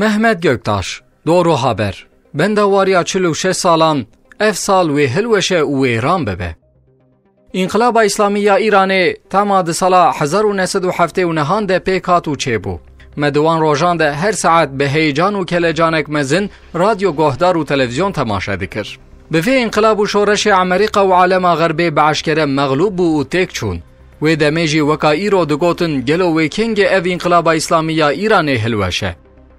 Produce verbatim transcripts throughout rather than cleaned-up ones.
Mehmet Göktaş, Doğru Haber. Benda wariya çil û şeş salan, ev sal wê hilweşe û wêran bibe. Înqilaba Îslamî ya Îranê tema di sala hezar û neh sed û heftê û nehan de pêk hat û çêbû. Me di wan rojan de her saet bi heyecan û kelecanek mezin radyo gohdar û televizyon temaşe dikir. Bi vê înqilab û şoreşê Amerîka û alema Xerbê bi eşkere mexlûb bû û têk çûn. Wê demê jî weka îro digotin, gelo wê kengê ev înqilaba Îslamî ya Îranê hilweşe?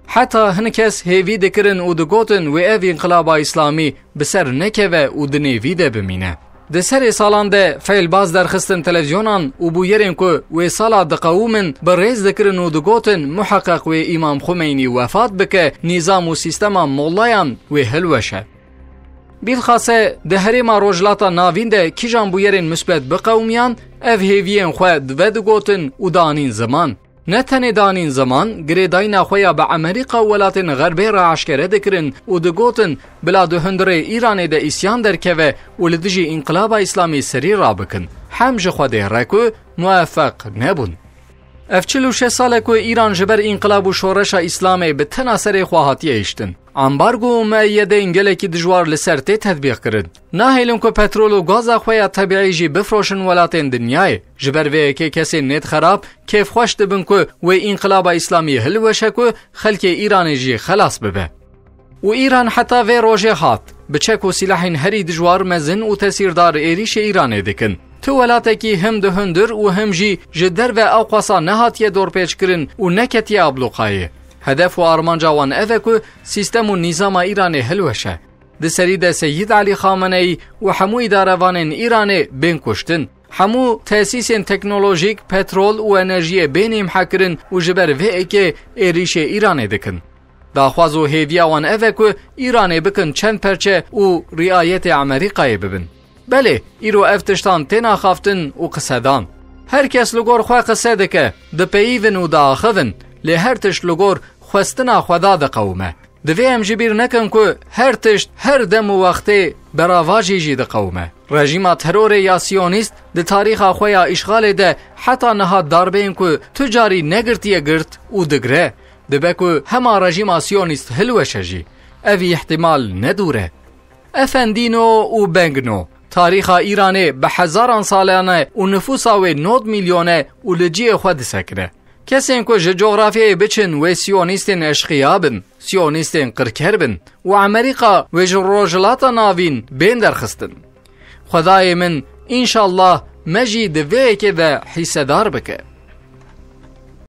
Heta hin kes hêvî dikirin û digotin wê ev înqilaba Îslamî bi ser nekeve û di nêvî de bimîne. Di serê salan de feylbaz derxistin televizyonan û bûyerên ku wê sala diqewimin bi rêz dikirin û digotin, muheqeq wê Îmam Xumeynî wefat bike, nîzam û sîstema mollayan wê hilweşe. Bîlxase di herêma Rojhilata Navîn de kîjan bûyerên misbet biqewimiyan, ev hêviyên xwe di vedigotin û danîn ziman. Ne tenê danîn ziman, girêdayîna xwe ya bi Amerîka û welatên Xerbê re eşkere dikirin û digotin, bila di hundirê Îranê de îsyan derkeve û li dijî Înqilaba Îslamî serî rabikin. Hem ji Xwedê re ku muwefeq nebûn. Ev çil û şeş sal e ku Îran ji ber înqilab û şoreşa Îslamê bi tena serê xwe hatiye hiştin. Ambargo û mueyedeyên gelekî dijwar li ser tê tetbîqkirin. Nahêlin ku petrol û gaza xwe ya tebîî jî bifroşin welatên dinyayê. Ji ber vê yekê kesên nêt xerab kêfxweş dibin ku wê înqilaba Îslamî hilweşe ku xelkê Îranê jî xelas bibe. Û Îran heta vê rojê hat, bi çek û sîlehên herî dijwar, mezin û tesîrdar êrîşê Îranê dikin. Tu welatekî him di hundir û him jî ji derve ewqasa nehatiye dorpêçkirin û neketiye ablûqayê. Hedef û armanca wan ev e ku sîstem û nîzama Îranê hilweşe. Di serî de Seyîd Elî Xameneyî û hemû îdarevanên Îranê bên kuştin. Hemû tesîsên teknolojîk, petrol û enerjiyê bên îmhekirin û ji ber vê yekê êrîşê Îranê dikin. Daxwaz û hêviya wan ev e ku Îranê bikin çend perçe û riayetê Amerîkayê bibin. Belê, îro ev tiştan tên axaftin û qisedan. Her kes li gor xwe qise dike, dipeyivin û diaxivin, lê her tişt li gor xwestina Xweda diqewime. Divê em ji bîr nekin ku her tişt, her dem û wextê beravajî jî diqewime. Rejîma terorê ya siyonîst di tarîxa xwe ya îşxalê de heta niha darbeyên ku tu carî negirtiye girt û digre. Dibe ku hema rejîma siyonîst hilweşe jî. Ev îhtimal ne dûr e. Efendîno û Bengno, tarîxa Îranê bi hezaran salan e û nifûsa wê nod milyon e û li cihê xwe disekine. Kesên ku ji cografyayê biçin wê siyonîstên eşqiya bin, siyonîstên qirker bin û Amerîka wê ji Rojhilata Navîn bên derxistin. Xwedayê min, înşallah me jî di vê yekê de hîsedar bike.